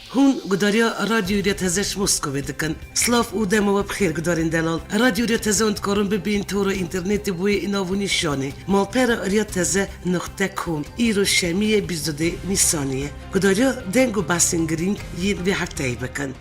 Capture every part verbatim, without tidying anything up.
Hûn gudariya Radyoyê Riya Teze ji Moskowê dikin. Silav û dema we bi xêr gudarên delal. Radyoyê Riya Teze hûn dikarin bibîn tora înternetê bo yê nav û nîşanê malpera riya teze nuqte com. Îro şemiyê bîst û duyê Nîsanê ye. Gudariya deng û behsên girîng yên vê hefteyê bikin.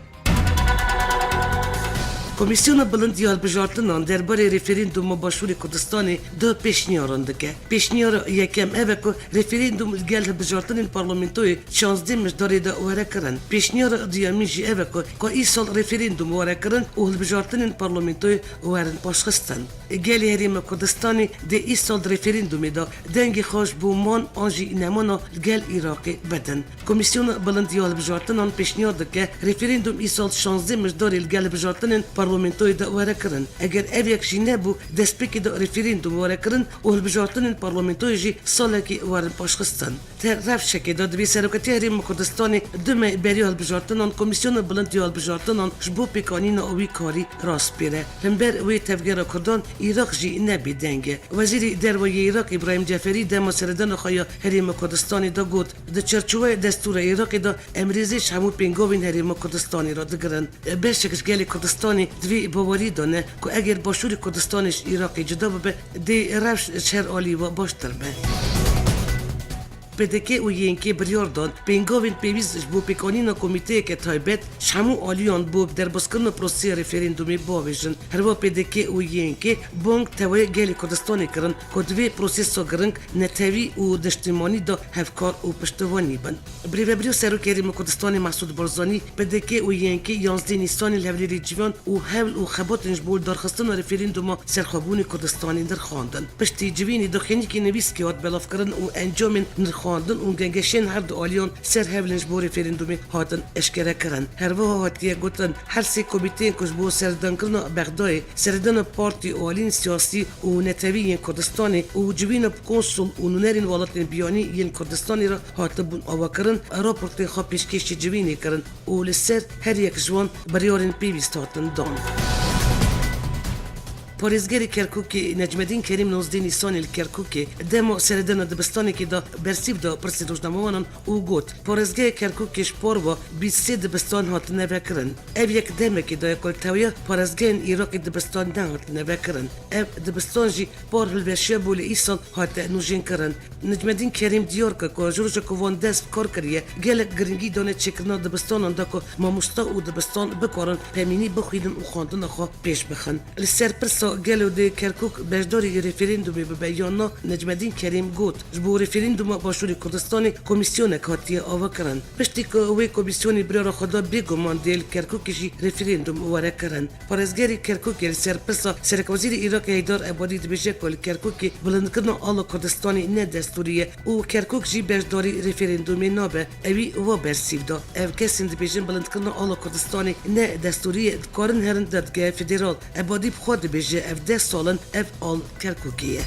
Komîsyona Bilind ya Hilbijartinan derbarê referanduma Başûrê Kurdistanê du pêşniyaran dike. Pêşniyara yekem ev e ku referandum li gel hilbijartinên parlamentoyê şazdeh Mijdarê de were kirin. Pêşniyara duyemîn jî ev e ku, ku îsal referandum were kirin û hilbijartinên parlamentoyê werin paşxistin. Gelê Herêma Kurdistanê dê îsal di referandumê de dengê xwe ji bo man an jî nemana li gel Iraqê bidin. Komîsyona Bilind ya Hilbijartinan pêşniyar dike, referandum îsal şazdeh Mijdarê li gel hilbijartinên parlamentoyê de were kirin. Eger ev yek jî nebû, destpêkê de referandum were kirin û hilbijartinên parlamentoyê jî salekê werin paşxistin. Di rewşekê de divê Serokatiya Herêma Kurdistanê du meh beriya hilbijartinan Komîsyona Bilind ya Hilbijartinan ji bo pêkanîna wî karî raspêre. Himber wê tevgera Kurdan Iraq jî ne bêdeng e. Wezîrê Derve yê Iraq Îbrahîm Ceferî dema seredana xwe ya Herêma Kurdistanê de got, di çarçoveya destûra Iraqê de em rêzê ji hemû pêngavên Herêma Kurdistanê re digirin. Beşek ji gelê Kurdistanê di vê bawerî de ne ku eger Başûrê Kurdistanê ji Iraqê cuda bibe, dê rewş ji her alî ve baştir be. P D K û Y N K biryar dan pêngavên pêwîst ji bo pêkanîna komîteyeke taybet ji hemû aliyan bo bi derbazkirina proseya referandumê bavêjin. Herwiha P D K û Y N K bang tevayê gelê Kurdistanê kirin ku divê prosesa giring netewî û niştimanî de hevkar û piştivanî bin. Birêvebiriya Serokê Herêma Kurdistanê Mesûd Barzanî, P D K û Y N K yanzdeh Nîsanê li Hewlêrê civiyand û hewl û xebatên ji bo lidarxistina referanduma serxwebûnê Kurdistanê nirxandin. Piştî civînê daxuyaniyekî nivîskî hat belavkirin û encamên nirxandin û gengeşeyên her du aliyan ser hewlên ji bo referandumê hatin eşkerekirin. Her wiha hatiye gotin, her sê komîteyên ku ji bo serdankirina Bexdayê, seredana partî û aliyên siyasî û netewî yên Kurdistanê û civîna bi konsul û nûnerên welatên biyanî yên Kurdistanê re hatibûn avakirin, raportên xwe pêşkêşî civînê kirin û li ser her yek ji wan biryarên pêwîst hatin dan. Parêzgerê Kerkûkê Necmedîn Kerîm nozdeh Nîsanê li Kerkûkê dema seredana dibistanekê de bersîv da pirsên rojnamewanan û got, Parêzgeha Kerkûkê ji por ve bîst sê dibistan hatine vekirin. Ev yek demekê daye ku li tewiya parêzgehên Iraqê dibistan nehatine vekirin. Ev dibistan jî par hilweşiya bû lê îsal hate nûjenkirin. Necmedîn Kerîm diyar kir ku ji roja ku wan dest bi kar kiriye, gelek giringî dane çêkirina dibistanan de ku mamoste û dibistan bikarin pemînî bixwînin û xwendina xwe pêş bixin. Li ser pirsa gelo dê Kerkûk beşdarî referandumê bibe yan na, Necmedîn Kerîm got, ji bo referanduma Başûrê Kurdistanê komîsyonek hatiye avakirin. Piştî ku wê komîsyonê biryara xwe da, bêguman dê li Kerkûkê jî referandum were kirin. Parêzgerê Kerkûkê li ser pirsa Serekwezîrê Iraqê Heydar Ebadî dibêje ku li Kerkûkê bilindkirina ala Kurdistanê ne destûrî ye û Kerkûk jî beşdarî referandumê nabe. Ewî wa bersîv da. Ev kesên dibêjin bilindkirina ala Kurdistanê ne destûrî ye, dikarin herin dadgeha federal. Ebadî bi xwe dibêje, ev deh sal in ev al Kerkûkê ye.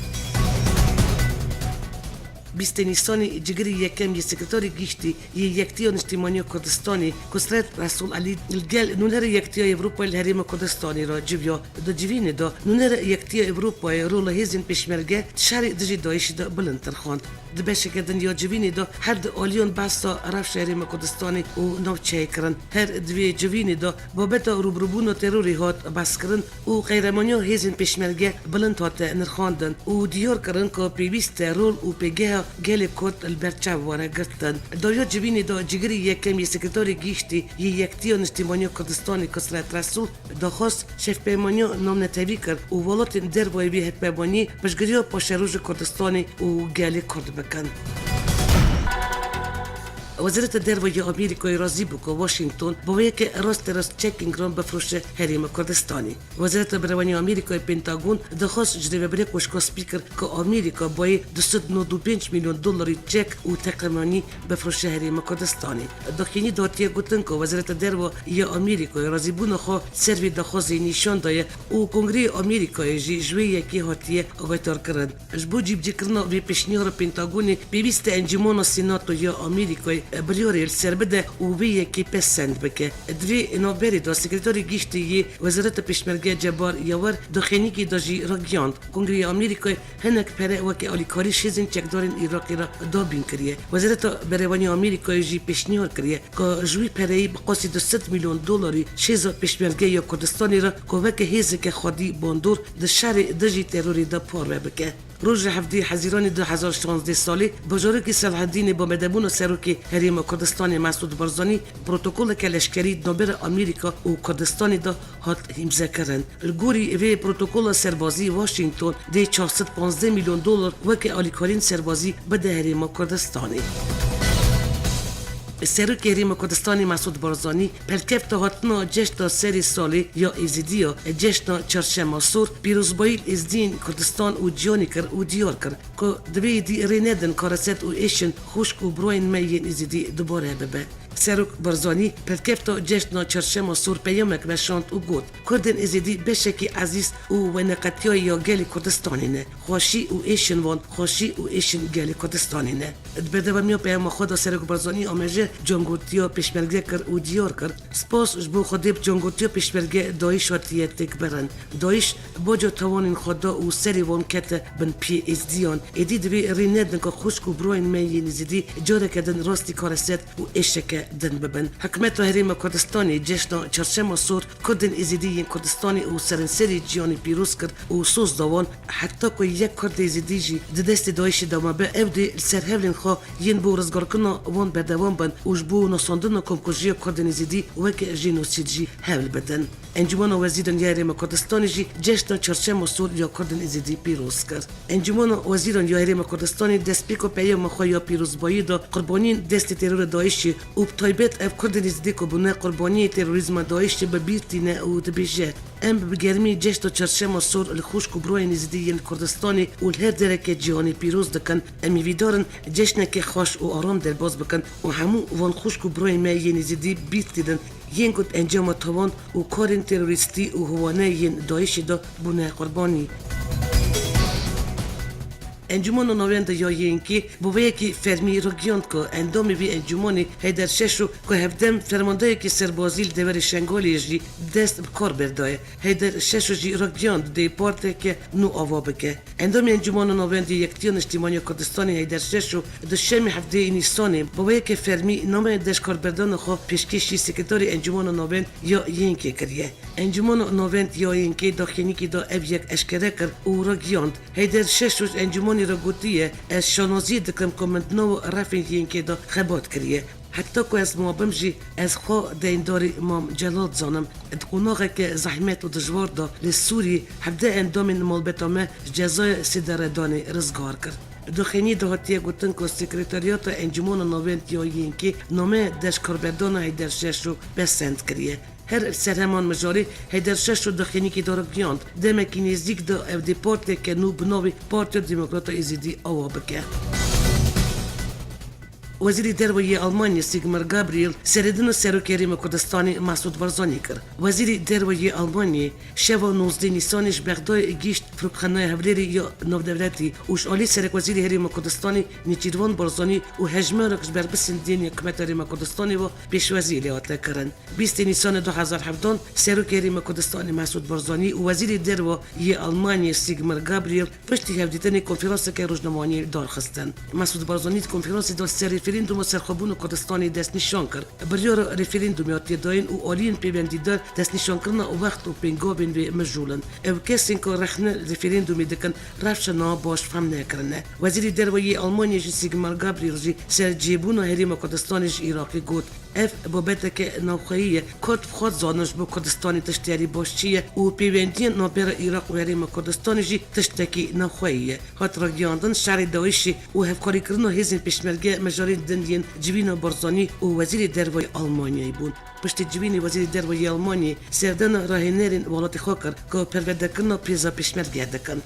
Bîstê Nîsanê cigirê yekem yê Sekreterê Giştî yê Yektiya Niştimaniya Kurdistanê Kusret Resul Elî li gel nûnerê Yektiya Ewropayê li Herêma Kurdistanê re civiya. Di civînê de nûnerê Yektiya Ewropayê rola hêzên pêşmerge di şerê dijî DAIŞ'ê de bilindtir xwend. Di beşeke din ya civînê de her du aliyan behsa rewşa Herêma Kurdistanê û navçeyê kirin. Her di vê civînê de babeta rûbirûbûna terorê hat behskirin û qehremaniya hêzên pêşmerge bilind hate nirxandin û diyar kirin ku pêwîst e rol û pêgeha gelê Kurd li ber çav were girtin. Dawiya civînê de cigirê yekem yê Sekreterê Giştî yê Yektiya Niştimaniya Kurdistanê Kusret Resul daxwaz şevpeymaniya navnetewî kir û welatên dervayê vê hevpeymaniyê piştgiriya paşeroja Kurdistanê û gelê Kurd bikin. Wezareta Derve ya Amerîkayê razî bû ku Washington bi wê yekê rasterast çekên giran bifroşe Herêma Kurdistanê. Wezareta Berevanî ya Amerîkayê Pentagon daxwaz ji Rêvebirê Koşka spî kir ku Amerîka bayê du sed nod û pênc milyon dolarî çek û teqemanî bifroşe Herêma Kurdistanê. Daxuyanî de hatiye gotin ku Wezareta Derve ya Amerîkayê razîbûna xwe ser vê daxwazê nîşan daye û Kongreyê Amerîkayê jî ji wê yekê hatiye agahdarkirin. Ji bo cîbicîkirina vê pêşniyara Pentagonê pêwîst e Encûmena Senato ya Amerîkayê biryarê li ser bide û vê yekê pesend bike. Di vê navberê de Sekreterê Giştî yê Wezareta Pêşmerge Cebar Yawer di xênîkê de jî ragihand, Kongreya Amerîkayê hinek pere weke alîkarî ji hêzên çekdarên Iraqê re dabîn kiriye. Wezareta Berevaniya Amerîkayê jî pêşniyar kiriye, ka ji wî pereyî bi qasî du sed milyon dolarî ji hêza pêşmerge ya Kurdistanê re ku weke hêzeke xwedî bandor di şerê dijî terorê de parve bike. Rojê hevdehê Hezîranê du hezar şazdeh salê, bajarokê Selahedînê bi amedebûna Serokê Herêma Kurdistanê Mesûd Barzanî protokoleke leşkerî di navbera Amerîka û Kurdistanê de hat îmzekirin. Li gorî vê protokola serbazî, Washington dê çar sed panzdeh milyon dolar weke alîkariyên serbazî bide Herêma Kurdistanê. Serokê Herêma Kurdistanê Mesûd Barzanî pelkefta hatina cejna serê salê ya Êzidiya, cejna Çarşema Sor, pîrozbayî li Êzidiyên Kurdistan û cîhanê kir û diyar kir ku divê êdî rê nedin kareset û êşin xwişk û birayên me yên Êzidî dubare bibe. Serok Barzanî pelkefta cejna Çarşema Sor peyamek veşand û got, Kurdên Êzidî beşekî ezîz û weneqetiyayî ya gelê Kurdistanê ne. Xweşî û êşin wan, xweşî û êşin gelê Kurdistanê ne. Di berdewamiya peyama xwe de Serok Barzanî amaje cangortiya pêşmerge kir û diyar kir, spas ji bo Xwedê bi cangortiya pêşmerge DAIŞ hatiye têkbirin. DAIŞ baca tawanên xwe da û serê wan kete bin piyê Êzdiyan. Êdî divê rê nedin ku xwişk û birayên me yên Êzidî careke din rastî kareset û êşeke din bibin. Hikûmeta Herêma Kurdistanê cejna Çarşema Sor Kurdên Êzidî yên Kurdistanê û seranserê cîhanê pîroz kir û soz da wan, heta ku yek Kurd Êzidî jî di destê DAIŞê de mabe, ew dê li ser hewlên xwe yên bo rizgarkirina wan berdewam bin û ji bo nasandina komkujiya Kurdên Êzidî weke jenosîd jî hewl bidin. Encûmena Wezîran ya Herêma Kurdistanê jî cejna Çarşema Sor ya Kurdên Êzidî pîroz kir. Encûmena Wezîran ya Herêma Kurdistanê destpêka peyama xwe ya pîrozbayî da qurbaniyên destê terorê DAIŞê û bi taybet ev Kurdên Êzidî ku bûne qurbaniyê terorîzma DAIŞê bi bîr tîne û dibêje, Em bi germî cejna Çarşema Sor li xwişk û birayên Êzidî yên li Kurdistanê û li her derekê cîhanê pîroz dikin. Em hêvîdar in cejneke xweş û aram derbas bikin û hemû van xwişk û birayên me yên Êzidî bîr tînin, yên ku di encama tavan û karên terorîstî û hiwane yên DAIŞê de bûne qurbanî. Encûmena Navenda ya Y N K'ê bi vê yekê fermî ragihand ku endamê vê encûmanê Heyder Şeşo ku hevdem fermandeyekî serbazî li deverê Şengalê jî dest bi kar berdaye. Heyder Şeşo jî ragihand dê parteke nû ava bike. Endamê Encûmana Navendî Yekitiya Niştîmaniya Kurdistanê Heyder Şeşo di şemê hevdehê Nîsanê bi vê yekê fermî nameyê deşkarberdana xwe pêşkêşî Sekreterê Encûmana Navend ya Y N K'ê kiriye. Encûmana Navend ya Y N K'ê daxuyaniyekê de ev yek eşkere kir û ragihand, Heyder Şeşo ji encûmanê re gotiye, Ez şanaziyê dikim ku min di nava refên Y N K'ê de xebat kiriye. Heta ku ez mabim jî, ez xwe deyndarî Mam Celal dizanim. Di qonaxeke zehmet û dijwar de li Sûriyê hevdeh endamên malbeta me ji cezaya sêderedanê rizgar kir. Di daxuyaniyê de hatiye gotin ku Sekreteriyata Encûmana Navend ya Y N K'ê nameya deşkarberdana Heyder Şeşo pesend kiriye. Her li ser heman mijarê Heyder Şeşo di daxuyaniyekê de ragihand, demekî nêzîk de ew dê partiyeke nû bi navê Partiya Demokrata Êzidî awa bike. Wezîrê Derve yê Almanyê Sigmar Gabriel serêdina Serokê Herêma Kurdistanê Mesûd Barzanî kir. Wezîrê Derve yê Almanyê şeva nozdeh Nîsanê ji Bexdayê gihîşt Firokxaneya Hevlêrê ya Navdewletî û ji alî Serekwezîrê Herêma Kurdistanê Nêçîrvan Barzanî û hejmarek ji berpirsên dîn ya Hikûmeta Herêma Kurdistanê ve pêşwazî lê hate kirin. Bîstê Nîsanê du hezar hevdan Serokê Herêma Kurdistanê Mesûd Barzanî û Wezîrê Derve yê Almanyê Sigmar Gabriel piştî hevdîtinê konferanseke rojnamevaniyê darxistin. Mesûd Barzanî di konferansê de li ser referandûma serxwebûna Kurdistanê destnîşan kir. Biryara referandûmê hatiye dayîn û aliyên pêwendîdar destnîşankirina wext û pêngavên wê mijûl in. Ew kesên ku rexne li referandûmê dikin rewşa niha baş fehm nekirine. Wezîrê Derve yê Almanyê jî Sigmar Gabriel jî ser cihêbûna Herêma Kurdistanê ji Iraqê got, Ev babeteke navxweyî ye. Kurd bi xwe dizanin ji bo Kurdistanê tişt herî baş çi ye û pêwendiyên navbera Iraq û Herêma Kurdistanê jî tiştekî navxweyî ye. Hat ragihandin, şerê DAIŞê û hevkarîkirina hêzên pêşmerge mijarên din yên civîna Barzanî û Wezîrê Derve yê Almanyayê bûn. Piştî civînê Wezîrê Derve yê Almanyayê serdana rahênerên welatê xwe kir ku perwerdekirina pêza pêşmerge dikin.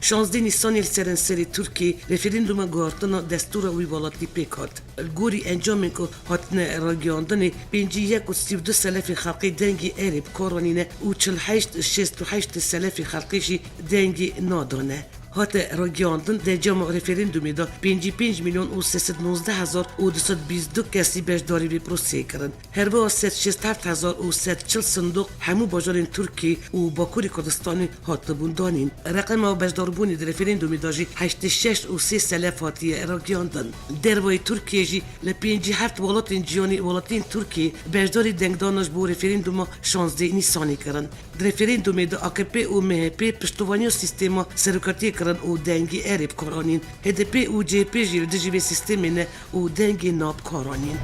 Şazdeh Nîsanê li seranserê Tirkiyê referandûma guhertina destûra wî welatî pêk hat. Li gorî encamên ku hatine ragihandinê, pêncî yek û sî û du selefê xelkê dengê erê bi kar anîne û çil heşt û şêst û heşt selefê xelkê jî dengê na dane. Hate ragihandin, di encama referandumê de pêncî pênc milyon û sê sed nozdeh hezar û du sed bîst du kesî beşdarî vê proseyê kirin. Her wiha sed şêst heft hezar û sed çil sindoq hemû bajarên Tirkiyê û Bakurê Kurdistanê hatibûn danîn. Reqema beşdarbûnê di referandumê de jî heştê şeş û sê selef hatiye ragihandin. Dervayê Tirkiyê jî li pêncî heft welatên cîhanê welatiyên Tirkiyê beşdarî dengdana ji bo referanduma şazdeh Nîsanê kirin. Di referandumê de A K P û M H P piştovaniya sîstema serokatiyê kirin û dengê erê bi kar anîn. H D P û C H P jî li dijî vê sîstemê ne û dengê na bi kar anîn.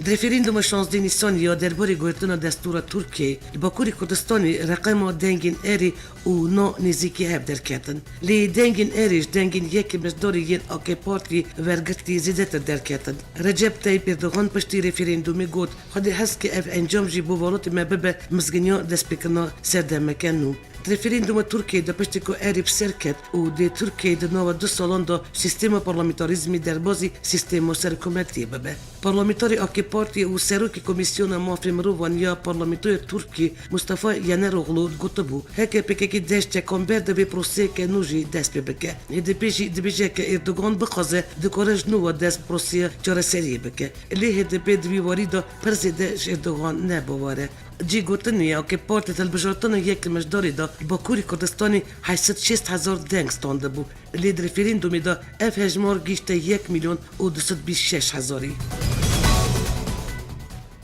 Di referanduma şazdeh Nîsanê ya derbarê guhertina destûra Tirkiyeyê, li Bakurê Kurdistanê reqema dengên erê û na nêzîkî hev derketin. Lê dengên erê ji dengên yek beşdarî yên A K Partiyê wergirtî zêdetir derketin. Recep Tayyip Erdogan piştî referandumê got, Xwedê hest ke ev encam jî bo welatê me bibe mizginiya destpêkirina serdemeke nû. Di referanduma Tirkiyeyê de piştî ku erê bi ser ket û dê Tirkiye di nava du salan de sîstema parlamentarîzmê derbazî sîstema serhikûmetiyê bibe. Parlamentarê A K Partiyê û serokê Komîsyona Mafê Mirovan ya Parlamentoya Tirkiyê Mustafa Yeneroglu gotibû, heke P K K dest çekan berde vê proseyeke nû jî dest pê bike. H D P jî dibêje ke Erdogan bixwaze, dikare ji nû ve dest bi proseya çareseriyê bike. Lê H D P di vî warî de pir zêde ji Erdogan ne bawar e. Cî gotinê ye, A K Partî di hilbijartina yek Meşdarê de Bakurê Kurdistanê heşt sed şêst hezar deng standibû. Lê di referandumê de ev hejmar gihîşte yek milyon û du sed bîst şeş hezarî.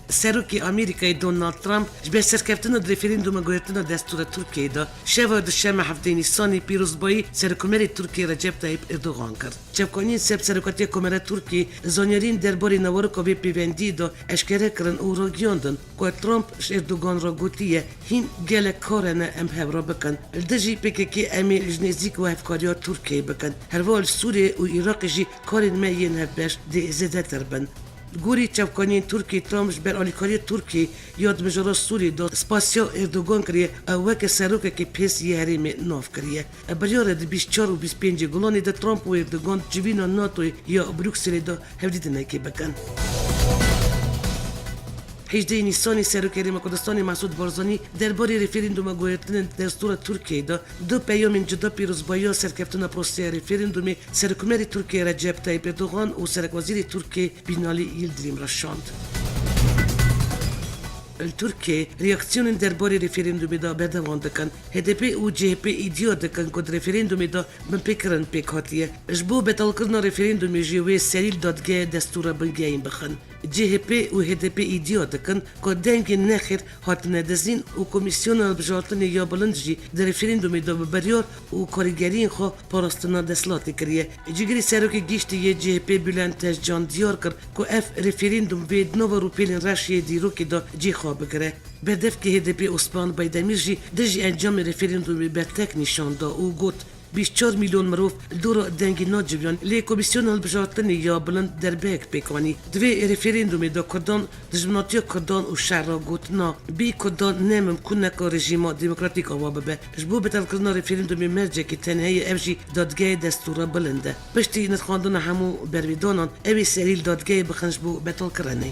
Serokê Amerîkayê Donald Trump ji ber serkeftina di referanduma guhertina destûra Tirkiyeyê de şeva duşeme heftê Nîsanê pîrozbayî Serokkomarê Tirkiyê Recep Tayyip Erdogan kir. Çavkaniyên ser bi serokatiya Komara Tirkiyê zanyariyên derbarê nawerika vê pêvendiyê de eşkere kirin û ragihiyandin ku Trump ji Erdogan re gotiye, hîn gelek kar hene em hev re bikin. Li dijî P K K em ê ji nêzîk we hevkariya Tirkiyeyê bikin. Herwiha li Sûriyê û Iraqê jî karên me yên hevbeş dê zêdetir bin. Li gorî çavkaniyên Tirkiyê, Trump ji ber alîkariya Tirkiyê ya di mijara Sûriyê de spasiya Erdogan kiriye, ew weke serokekî pês yê herêmê nav kiriye. Biryare di bîst çar û bîst pêncê Gulanê de Trump û Erdogan civîna NATOyê ya Brukselê de hevdîtinekê bikin. Hejdehê Nîsanê Serokê Herêma Kurdistanê Mesûd Barzanî derbarê referanduma guhertinên destûra Tirkiyeyê de du peyamên cuda pîrozbahiya serkeftina proseya referandumê Serokkomarê Tirkiyê Recep Tayyip Erdogan û Serekwezîrê Tirkiyê Binalî Yildirim re şand. Li Tirkiyeyê reaksiyonên derbarê referandumê de berdewam dikin. H D P û C H P îdia dikin ku di referandumê de binpêkirin pêk hatiye. Ji bo betalkirina referandumê jî wê serî li dadgehê destûra bingehîn bixin. C H P û H D P îdia dikin ku dengên nexêr hatine dizîn û Komîsyona Hilbijartinê ya Bilind jî di referandumê de bi biryar û karîgeriyên xwe parastina desthilatê kiriye. Cîgirê Serokê Giştî yê C H P Bülent Tezcan diyar kir ku ev referandum vê di nava rûpelên reş yê dîrokê de cî xwe bigire. Berdevkê H D P Osman Baydemîr jî dijî encamê referandumê bertek nîşan da û got, bîst çar milyon mirov li dora dengê naciviyan, lê Komîsyona Hilbijartinê ya Bilind derbehek pêk anî. Di vê referandumê de Kurdan, dijminatiya Kurdan û şer re got na. Bê Kurdan ne mimkûn e ku rejîma demokratîk ava bibe. Ji bo betalkirina referandumê mercekê tenê heye, ev jî dadgehê destûra Bilind e. Piştî nirxandina hemû bervêdanan, ew ê serî li dadgehê bixin ji bo betalkirinê.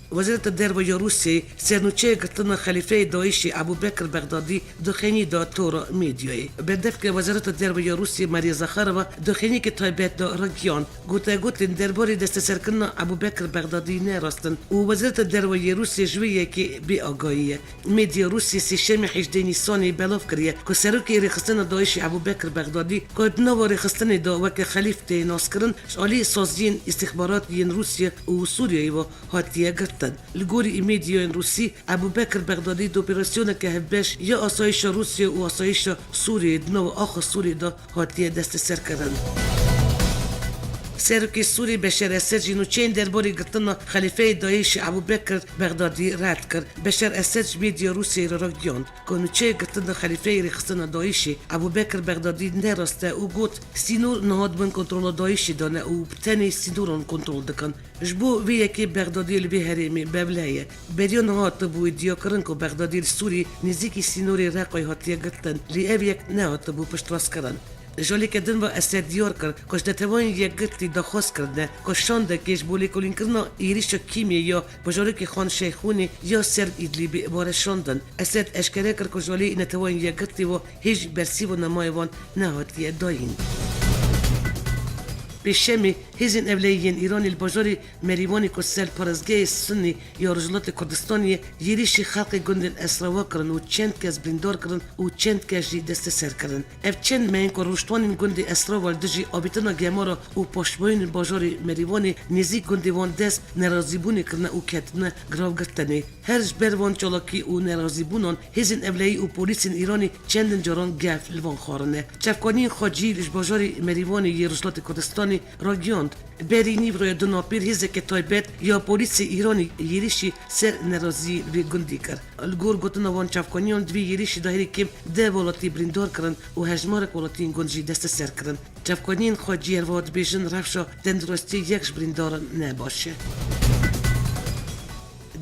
Wezareta Derve ya Rûsyayê sernûçeya girtina xelîfeyê DAIŞê Ebû Bekir Bexdadî daxuyanî da tora medyayê. Berdevke Wezareta Derve ya Rûsyayê Maria Zakharova daxuyaniyeke taybet da ragihand, gotegotên derbarê desteserkirina Ebû Bekir Bexdadî ne rast in û Wezareta Derve yê Rûsyayê ji wê yekê bê agahî ye. Medya Rûsyê Sêşemê hejdeh Nîsanê belav kiriye ku serokê rêxistina DAIŞê Ebû Bekir Bexdadî, ku di nava rêxistinê de weke xelîf tê naskirin, ji alî saziyên îstîxbaratî yên Rûsya û Sûriyeyê ve hatiye girtin. Li gorî medyayên Rûsî, Ebû Bekir Bexdadî di operasyoneke hevbeş ya asayîşa Rûsya û asayîşa Sûriyeyê di nava axa Sûriyê de hatiye desteserkirin. Serokê Sûrî Beşer Esed jî nûçeyên derbarê girtina xelîfeyê DAIŞê Ebû Bekir Bexdadî red kir. Beşer Esed ji medya Rûsiyê re ragihand ku nûçeyê girtina xelîfeyê rêxistina DAIŞê Ebû Bekir Bexdadî ne rast e û got, sînor niha di bin kontrola DAIŞê de ne û bi tenê sînoran kontrol dikin. Ji bo vê yekê Bexdadiyê li vê herêmê bevle ye. Beriya niha hatibû îdiakirin ku Bexdadî li Sûrî nêzîkî sînorê Reqayê hatiye girtin, lê ev yek nehatibû piştrastkirin. Ji alîkê din ve Esed diyar kir ku ji Neteweyên Yekgirtî daxwaz kirine ku şandekê ji bo lêkolînkirina êrîşa kîmyê ya bajarokê Xan Şeyxûnê ya ser Îdlîbê were şandin. Esed eşkere kir ku ji alî Neteweyên Yekgirtî ve hêj bersîva namayê wan nehatiye dayîn. Pêşemê hêzên ewleyî yên Îranê li bajarê Merîwanê ku ser parêzgehê Sunî ya Rojhilatê Kurdistanê ye, yêrîşî xelkê gundên Esrawa kirin û çend kes birîndar kirin û çend kes jî desteser kirin. Ev çend mehên ku rûniştvanên gundê Esrawa li dijî avêtina gemara û paşmayînên bajarê Merîwanê nêzîk gundê wan dest nerazîbûnê kirine û ketine giravgirtinê. Her ji ber van çalakî û nerazîbûnan hêzên ewleyî û polîsên Îranê çendin caran gef li van xwarine. Çavkaniyên xwecî ji bajarê Merîwanê yê Rojhilatê Kurdistanê ragihand, berî nîvroya du napêr hêzeke taybet ya polîsê Îranê yêrîşî ser neraziyê li vê gundî kir. Li gor gotina van çavkaniyan di vê yêrîşî de herî kêm deh welatî birîndar kirin û hejmarek welatiyên gund jî desteser kirin. Çavkaniyên xwecî her wiha dibêjin rewşa tenduristiyê yek ji birîndaran ne baş e.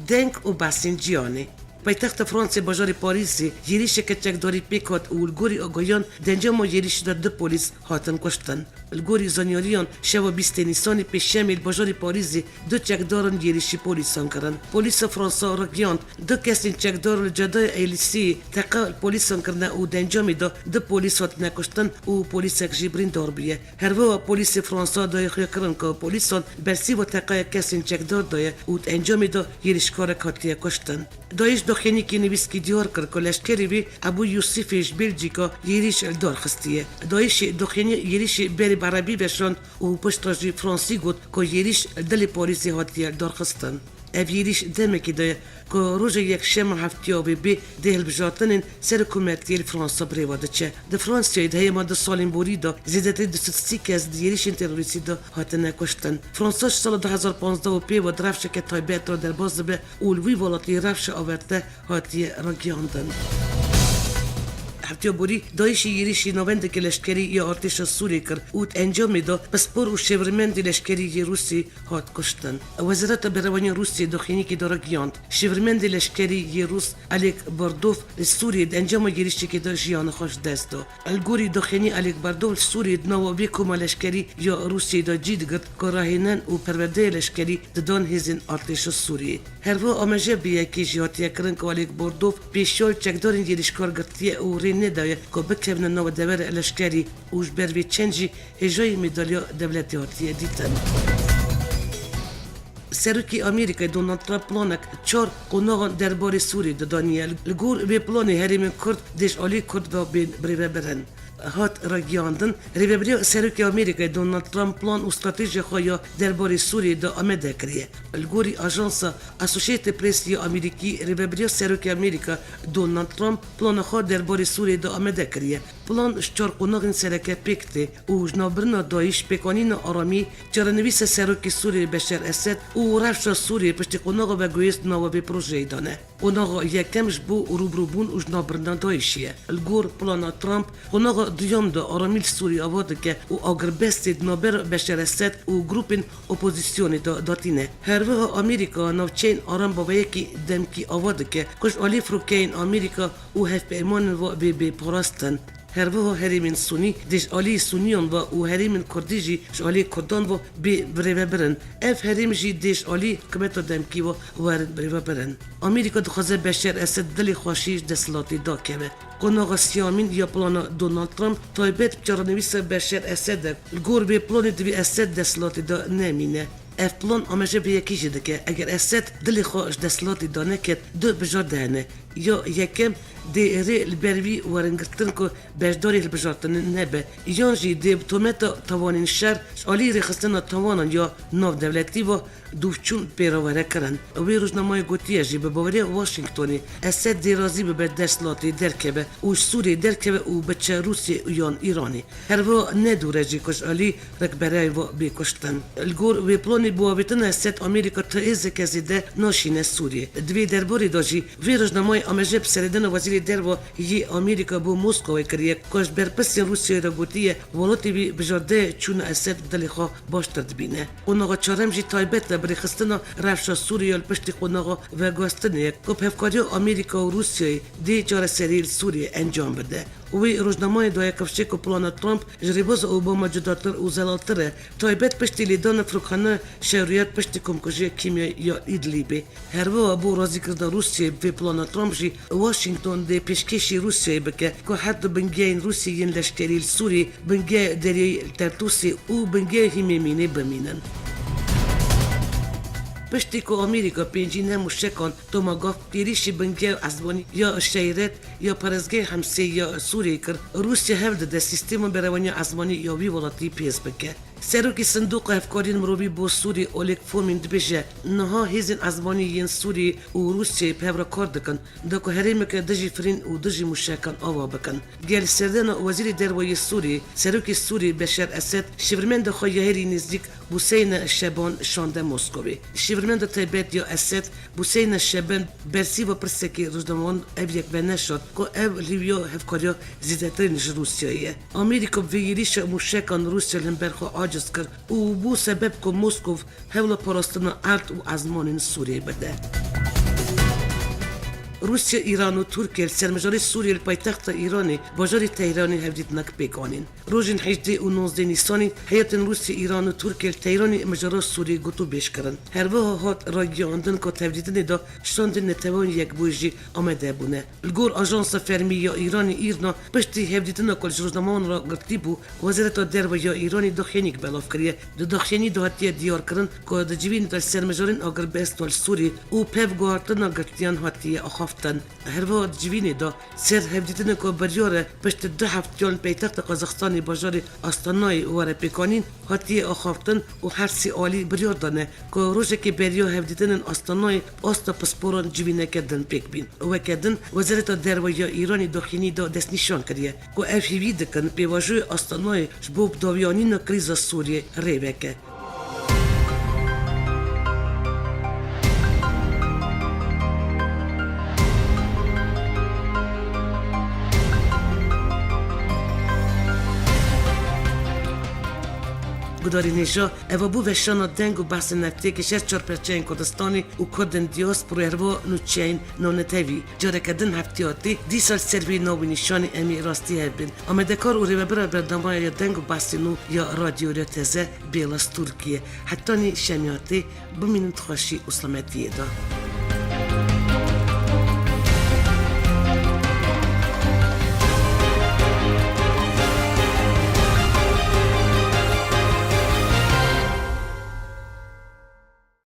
Deng û behsên cîhanê. Paytexta Fransê bajarê Parîsê yêrîşeke çekdarî pêk hat û li gorî agahiyan di encama yêrîşê de du polîs hatin kuştin. Li gorî zanyariyan şeva bîstê Nîsanê pêşemê li bajarê Parîsê du çekdaran yêrîşî polîsan kirin. Polîsa Fransa ragihand, du kesên çekdar li cadaya Elîseyê teqe li polîsan kirine û di encamê de du polîs hatine kuştin û polîsek jî birîndar bûye. Her wiha polîsê Fransa daye xuyakirin ku polîsan bersîva teqeya kesên çekdar daye û di encamê de yêrîşkarek hatiye kuştin. DAIŞ doxînîkî nivîskî diyar kir ku leşkerê wî Ebû Yûsifê ji Belcîka yêrîş li dar xistiye. DAIŞê doxînî yêrîşê berê bi erebî veşand û piştre jî fransî got ku yêrîş li dilê Parîsê hatiye darxistin. Ev yêrîş demekê de ye ku roja yekşema heftiya wê bê dê hilbijartinên serokkometiyê li Fransa birêve diçe. Di Fransayê di heyama du salên borî de zêdetirî du sed sî kes di yêrîşên terorîstî de hatine kuştin. Fransa ji sala du hezar panzdeh û pê ve di rewşeke taybet re derbas dibe û li wî welatî rewşa averte hatiye ragihandin. Heftiya borî DAIŞê yêrîşî navendeke leşkerî ya artêşa Sûriyê kir û di encamê de pispor û şêwirmendê leşkerî yê Rûsî hat kuştin. Wezareta Berevaniya Rûsiyê doxînîkê de ragihand, şêwirmendê leşkerî yê Rûs Alek Bardov li Sûriyê di encama yêrîşekê de jiyana xwe ji dest da. Li gorî doxînî Alek Bardov li Sûriyê di nava vê koma leşkerî ya Rûsiyê de cî digirt ku rahênen û perwerdeya leşkerî didan hêzên artêşa Sûriyê. Her wiha amaje bi yekê jî hatiye kirin ku Alek Bardov pêşiya li çekdarên yêrîşkar girtiye û rê nedaye ku bikevine nava devera leşkerî û ji ber vê çend jî hêjayî medalya dewletê hatiye dîtin. Serokê Amerîkayê Donald Trump planek çar qonaxan derbarê Sûriyê de daniye. Li gor vê planê herêmên Kurd dê ji alî Kurd ve bên birêvebirin. Hat ragihandin, rêvebiriya Serokê Amerîkayê Donald Trump plan û stratejiya xwe ya derbarê Sûriyê de amade kiriye. Li gorî ajansa Associated Press ya Amerîkî, rêvebiriya Serokê Amerîka Donald Trump plana xwe derbarê Sûriyê de amade kiriye. Plan ji çar qonaxên sereke pêk tê û ji navbirina DAIŞ, pêkanîna aramî, çarenivîsa serokê Sûriyê Beşer Esed û rewşa Sûriyê piştî qonaxa veguhêz di nava vê projeyê de ne. Qonaxa yekem ji bo rûbirûbûn û ji navbirina DAIŞê ye. Li gor plana Trump, qonaxa duyem de aramî li Sûriyê ava dike û agirbestê di navbera Beşer Esed û grûpên opozîsyonê de datîne. Her wiha Amerîka navçeyên aram bi vê yekê demkî ava dike ku ji alî firokeyên Amerîka û hevpeymanên ve bê bê parastin. Her wiha herêmên Sûnî dê ji alî Sûniyan ve û herêmên Kurdî jî ji alî Kurdan ve bê birêvebirin. Ev herêm jî dê ji alî hikûmeta demkî ve werin birêvebirin. Amerîka dixwaze Beşer Esed dilê xweşî ji desthilatê dakeve. Qonaxa siyamîn ya plana Donald Trump taybet bi çarenivîsa Beşer Esed e. Li gor vê planê divê Esed desthilatê de nemîne. Ev plan amaje bi yekî jî dike, eger Esed dilê xwe ji desthilatê de neket, du bijarte hene. Ya yekem, dê rê li ber wî werin girtin ku beşdarî hilbijartinê nebe, yan jî dê bi tometa tawanên şer ji alî rêxistina tawanan ya navdewletî ve dûvçûn pê re were kirin. Wê rojnamayê gotiye jî, bi baweriya Washingtonê, Esed dê razî bibe desthilatê derkeve û ji Sûriyê derkeve û biçe Rûsiyê yan Îranê. Her wiha ne dûr e jî ku ji alî rêkberayê ve bê kuştin. Li gor vê planê bi avêtina Esed Amerîka ti hêzeke zêde naşîne Sûriyê. Di vê derbarê de jî vê rojnamayê amaje bi serêdana Wezîrê Derve yê Amerîka bo Moskowê kiriye ku ji berpirsên Rûsyayê re gotiye welatê wî bijardeya çûna Esed bi dilê xwe baştir dibîne. Qonaxa çarem jî taybet e bi rêxistina rewşa Sûriyê ya li piştî qonaxa veguhestinê ye ku bi hevkariya Amerîka û Rûsyayê dê çareseriyê li Sûriyê encam bide. Wî rojnamayê daye kifşê ku plana Trump ji rêbaza Obama cudatir û zelaltir e, taybet piştî lêdana firokhane şeriyat piştî komkujiya kîmyayî ya Îdlîbê. Her wiha bo razîkirina Rûsyayê bi vê plana Trump jî Washington dê pêşkêşî Rûsyayê bike ku her du bingehên Rûsî yên leşkerî li Sûriyê, bingeh deryayî li Tertûsê û bingeh Hîmêmînê bimînin. Piştî ku Amerîka pêncî ne mûşekan Tomahawk êrîşî bingeh ezmanî ya Şeyret ya parêzgehê Hemsê ya Sûriyê kir, Rûsya hewl dide sîstema berevaniya ezmanî ya wî welatî pêz bike. Serokê Sindoqa Hevkariyên Mirovî bo Sûrî Oleg Fomin dibêje, niha hêzên ezmanî yên Sûrî û Rûsyayê bi hev re kar dikin, da ku herêmeke dijî firîn û dijî mûşekan ava bikin. Gel serdana Wezîrê Derve yê Sûrî, Serokê Sûrî Beşar Esed, şivirmenda xwe ya herî nêzîk Buseyne Şeban şande Moskowê. Şivirmenda taybet ya Esed, Buseyne Şeban, bersîva pirsekê rojnamevan ev yek veneşand ku ev li Lîwya hevkariya zêdetirîn ji Rûsyayê ye. Amerîka bi vê êrîşa mûşekan Rûsya li hember xwe aciz kir û bû sebeb ku Moskow hewla parastina erd û ezmanên Sûriyê bide. Rûsya, Îran û Tirkiye li ser mijarê Sûriyê li paytexta Îranê, bajarê Tehranê hevdîtinek pêk anîn. Rojên hejdê û nozdeh Nîsanê heyetên Rûsya, Îran û Tirkiye li Tehranê mijara Sûriyê gotûbêj kirin. Her wiha hat ragihandin ku di hevdîtinê de şandên Neteweyên Yekbûyî jî amade bûne. Li gor ajansa fermî ya Îranê Îrna, piştî hevdîtina ku li ji rojnamevan re girtî bû, Wezareta Derve ya Îranê daxuyaniyek belav kiriye. Di daxuyaniyê de hatiye diyarkirin ku di civînê de li ser mijarên agirbest li Sûrî û pev guhartina girtiyan hatiye axaftin. Her wiha di civînê de ser hevdîtinê ku biryar e piştî du heftiyan li paytexta Qazaxistanê bajarê Astanayê were pêkanîn, hatiye axaftin û her sê alî biryar dane ku rojekê beriya hevdîtinên Astanayê bi asta pisporan civîneke din pêk bîn. Weke din, Wezareta Derve ya Îranê daxuyanî de destnîşan kiriye ku ev hêvî dikin pêvajoyê Astanayê ji bo bidawiyanîna krîza Sûriyê rê veke. Gudarên hêja, eva bû veşana deng û behsên hefteyekê ji her çar perçeyên Kurdistanê û Kurdên diasporayê, her wiha nûçeyên navnetewî. Careke din heftê hatî, dîsa li ser vê nav û nîşanê em ê rastî hev bên. Amadekar û rêvebira bernamaya ya deng û behsên nû ya Radyo Rêya Teze, Bêlas Tirkiye. Hetanî şemiyatê, bimînin di xweşî û selametiyê de.